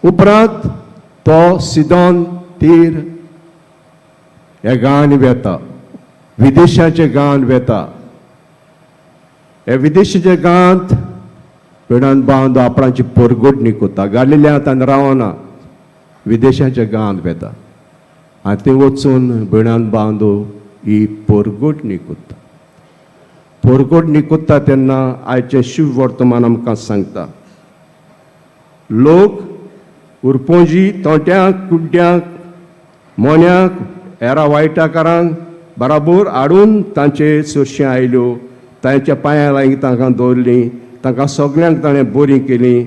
उपरांत तो सिदोन तीर ह्या गांवांनी वेता, विदेशाच्या गांवांत वेता. ह्या विदेशाच्या गांवांत पिडान बांद आपणाची पोरगोटणी कोत्ता. गालिल्यांत आनी रावना, विदेशाच्या गांवांत वेता आनी थंय वचून भयणान बांदो ही पोरगोटणी कोत्ता. पोरगोटणी कोत्ता तेन्ना आयचें शिव वर्तमान आमकां सांगता, लोक उरपोंजी तोंट्यांक, कुड्ड्यांक, मोन्याक, हेरा वायटाकारांक बराबर हाडून तांचे सरशें आयल्यो, तांच्या पांयां लागीं तांकां दवरलीं. तांकां सगल्यांक ताणें बरीं केलीं.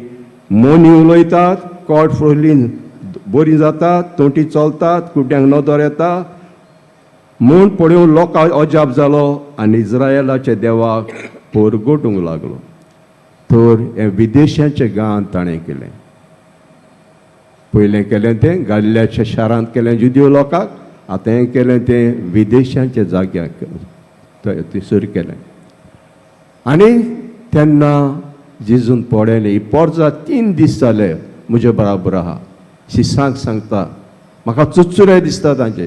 मोनी उलयतात, कोट फुडली बरीं जातात, तोंटी चलतात, कुड्ड्यांक नदर येता म्हूण पळोवन लोकांक अजाप जालो आनी इस्रायलाच्या देवाक पोरगोटूंक लागलो. तर हें विदेशाच्या गांवांत ताणें केलें. पयलें केलें तें गाल्ल्याच्या शारांत केलें जुदियो लोकांक, आतां हें केलें तें विदेशांच्या जाग्याक थंयसर केलें. आनी तेन्ना जेजून पळयलें, ही पोरजा 3 दीस जाले म्हजे बराबर आहा. शिसांक सांगता, म्हाका चुरचुरे दिसता तांचे.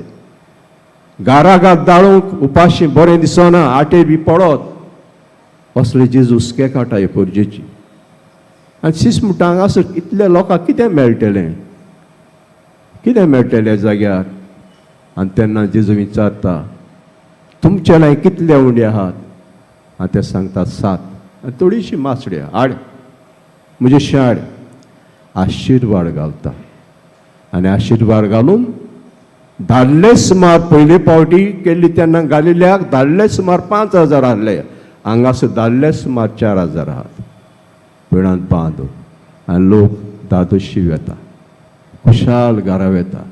गारागार दाळूंक उपाशी बरें दिसना, आटे बी पडत असले जेजू हुस्के काडटा हे पोरजेची. आनी शीस म्हणटा, हांगासर इतल्या लोकांक कितें मेळटलें, कितें मेळटलें जाग्यार? आनी तेन्ना जेजू विचारता, तुमचे लागीं कितले उंडे आहात? आनी ते सांगतात, 7 आनी थोडीशी मासडी हाड, म्हजे शाड. आशिर्वाद घालता आनी आशिर्वाद घालून धाडले. सुमार पयले पावटी केल्ली तेन्ना गालिल्याक धाडले सुमार 5000 आहले, हांगासर धाडले सुमार 4000 आहात. पिळान बांद आनी लोक दादोशी वेता, खुशाल घरा वेता.